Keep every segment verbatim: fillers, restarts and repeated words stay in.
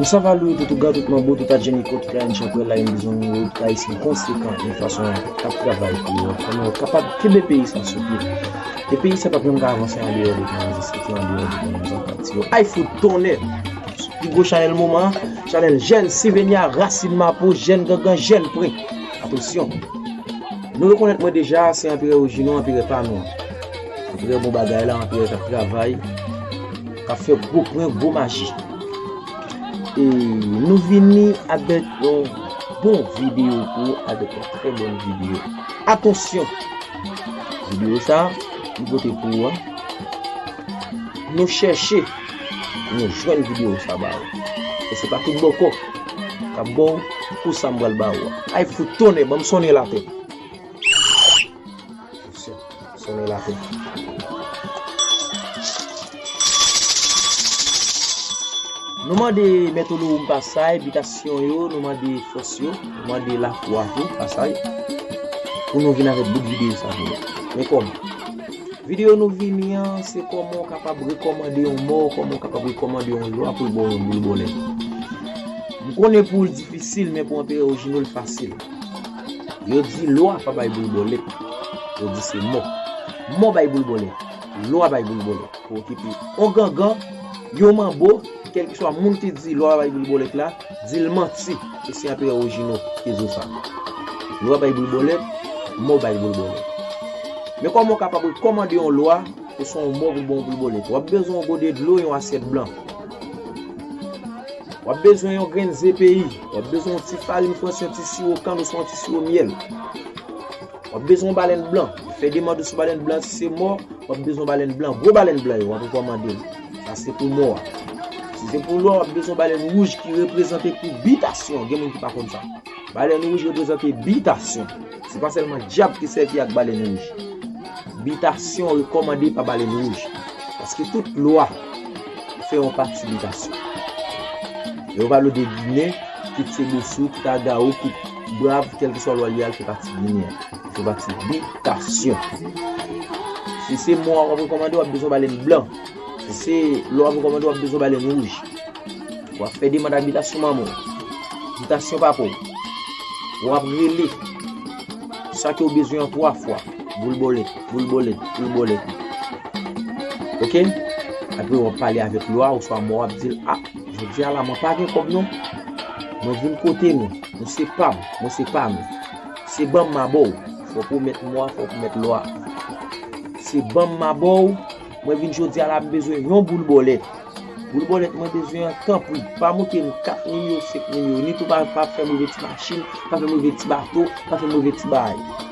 Sa va lou tout ougan, tout manbo, tout adjeni kot ka enn chanpwè la, yon bizon nou tout ayisyen konsekan, yon fason k ap travay pou yo, kòman yo kapab kenbe peyi sa sou pye. E peyi sa p ap janm ka avanse andeyò de kònmanzè, sèke andeyò de kònmanzè pati yo. Ay fout tonnè! Pi gwo chanèl moman an, chanèl jèn Sivenya, rasin mapo, jèn gangan, jèn pre. Atansyon! Nou rekonèt mwen deja, se anperè Ojino, anperè pa nou an. Anperè bon bagay la, anperè k ap travay, k ap fè gwo pwen, gwo maji. E nou vini avèk yon bon videyo pou ou, avèk yon trè bòn videyo. Atansyon! Videyo sa, m pote pou ou an. Nou chèche, nou jwenn videyo sa ba ou. E se pa tout bòkò k ap ba w kou sa m pral ba ou a. Ay fout tonnè, ban m sonnen latè. Sonnen latè. Nou mande mèt Olowoum pasaj, bitasyon yo, nou mande fòs yo, nou mande lafwa tou pasaj, pou nou vin avèk bout videyo sa pou nou. Men kòm videyo nou vini an, se kòman w kapab rekòmande yon mò, kòman w kapab rekòmande yon lwa pou l ba w yon boul bòlèt. M konnen pou ou l difisil, men pou anperè Ojino l fasil. Yo di lwa pa bay boul bòlèt. Yo di se mò. Mò bay boul bòlèt. Lwa bay boul bòlèt. Pou okipe yon gangan, yon manbo, kèlkeswa moun ki di lwa bay boul bòlèt la, di l manti. E se anperè Ojino ki di w sa. Lwa bay boul bòlèt, mò bay boul bòlèt. Men kòman w kapab rekòmande yon lwa, oswa yon mò pou ba w yon boul bòlèt? W ap bezwen yon gode dlo, yon asyèt blan. W ap bezwen yon grenn ze peyi. W ap bezwen yon ti farin frans, yon ti siwo kann oswa yon ti siwo myèl. W ap bezwen yon balèn blan. Fè demann ou sou balèn blan si se mò, w ap bezwen balèn blan. Gwo balèn blan yo, w ap rekòmande l. Sa se pou mò a. Si se pou lwa, w ap bezwen balèn wouj ki reprezante pou bitasyon. Gen moun ki pa konn sa. Balèn wouj reprezante bitasyon. Se pa sèlman dyab ki sèvi ak balèn wouj. Bitasyon rekòmande pa balèn wouj. Paske tout lwa fè yon pati bitasyon. Yo pale de Ginen, kit se Bosou, kit Agao, kit Brav, kèlkeswa lwa li a, l fè pati Ginen an. L fè pati bitasyon. Si se mò a w ap rekòmande, w ap bezwen balèn blan. Si se lwa w ap rekòmande, w ap bezwen balèn wouj. W ap fè demann abitasyon manman w, bitasyon papa w. W ap rele sa ke w bezwen an twa fwa. Boul bòlèt, boul bòlèt, boul bòlèt. Oke? Apre w ap pale avèk lwa oswa mò w ap di l, a, jodi a la mwen pa gen kòb non. Mwen vin kote nou. Nou se pa m, mwen se pa nou. Se ban m m a ba w. Fò w pwomèt mò a, fò w pwomèt lwa. Se ban m m a ba w. Mwen vin jodi a la, m bezwen yon boul bòlèt. Boul bòlèt mwen bezwen an, tanpri, pa moute m kat milyon, senk milyon, ni tou pa, pa fè m rive ti machin, pa fè m rive ti bato, pa fè m rive ti bagay.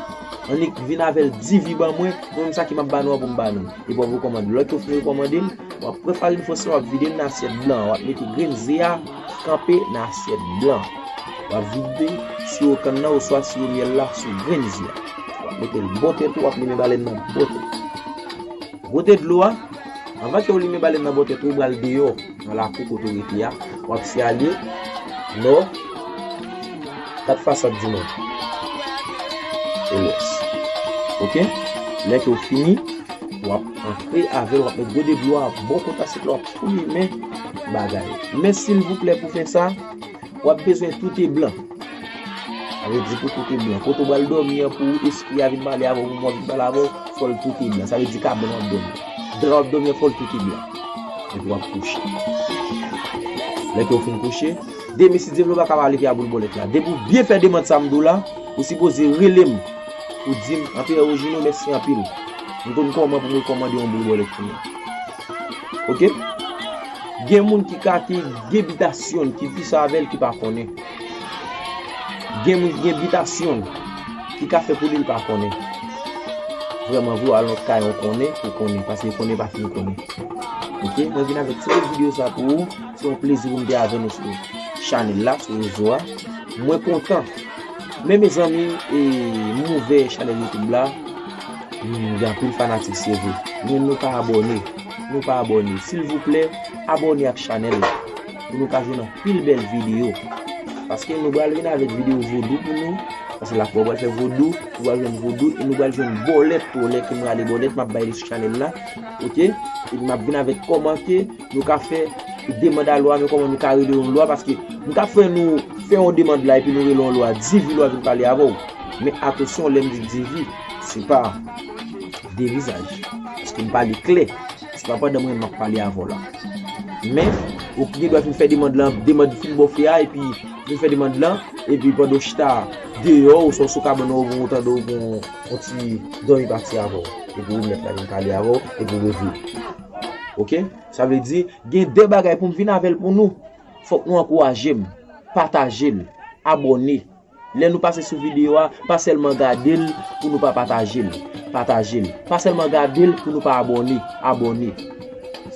Annik vin avè l di vi ban mwen, mwen menm sa ki m ap ba nou an pou m ba nou. Epi w ap rekòmande. Lè ke w fin rekòmande l, w ap pran farin frans lan, w ap vide l nan asyèt blan an, w ap mete grenn ze a kanpe nan asyèt blan an. W ap vide siwo kann nan oswa siwo myèl la sou grenn ze a. W ap mete l bò tèt ou, w ap limen balèn nan bò tèt ou. Bwote dlo a, anvan ke w limen balèn nan bò tèt ou, ou pral deyò, nan lakou kote w rete a, w ap siyale nò, kat fasad di mond, e lwès. Oke? Lè ke w fini, w ap antre avè l, w ap met gode dlo a bò kote asyèt la, w ap tou limen bagay. Men silvouplè pou fè sa, w ap bezwen tout e blan. Sa vle di pou tout e blan. Kote w pral dòmi an, pou espri a vin pale avè w, pou mò vin pale avè w, fò l tout e blan. Sa vle di kabann w ap dòmi, dra w ap dòmi an, fò l tout e blan. Epi w ap kouche. Lè ke w fin kouche, demen si Dye vle w pa ka pale ki a boul bòlèt la. Depi w byen fè demann sa m di w la, ou sipoze rele m pou di m, Anperè Wojino, mèsi anpil. M konn kòman pou m rekòmande yon boul bòlèt pou mwen. Oke? Gen moun ki ka te gen bitasyon ki pi sa avè l ki pa konnen. Gen moun ki gen bitasyon ki ka fè pou li l pa konnen. Vrèman vre, w al nan kay yon konnen pou konnen, paske konnen pa fin konnen. Oke? Mwen vin avèk ti videyo sa pou ou. Se yon plezi pou m te avè nou sou chanèl la, sou rezo a. Mwen kontan. Men mezanmi, e, m ouvè chanèl YouTube la. M gen anpil fanatik, se vre. Men nou pa abòne. Nou pa abòne. Silvouplè, abòne ak chanèl la. Pou nou ka jwenn anpil bèl videyo. Paske nou pral vin avèk videyo vodou pou nou. Paske la fwa w pral fè vodou, ou pral jwenn vodou, e nou pral jwenn bòlèt tou. Lè ke m rale bòlèt, m ap bay li sou chanèl la. Oke? Epi m ap vin avèk kòman ke nou ka fè Demann a lwa, men kòman nou ka rele yon lwa, paske m ka fè nou fè yon demann la epi nou rele yon lwa, Divi lwa vin pale avè w. Men atansyon, lè m di Divi, se pa de vizaj. Paske m pale klè. Se pa pandan mwen m ap pale avè w la. Men, ou gen dwa fin fè demann lan, demann fin bò fè a, epi fin fè demann lan, epi pandan w chita deyò, ou swa sou kabann ou, ou tande ou gen yon ti dòmi pati avè w. Epi ou mèt la vin pale avè w, epi ou reveye. Oke? Sa vle di, gen de bagay pou m vin avè l pou nou. Fòk nou ankouraje m, pataje l, abòne. Lè nou pase sou videyo a, pa sèlman gade l pou nou pa pataje l. Pataje l. Pa sèlman gade l pou nou pa abòne. Abòne.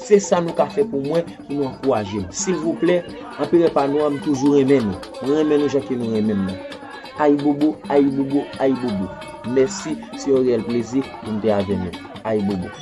Se sa nou ka fè pou mwen, pou nou ankouraje m. Silvouplè, anperè pa nou an, m toujou renmen nou. Mwen renmen nou jan ke nou renmen m nan. Ayibobo, ayibobo, ayibobo. Mèsi, se yon reyèl plezi pou m te avè nou. Ayibobo.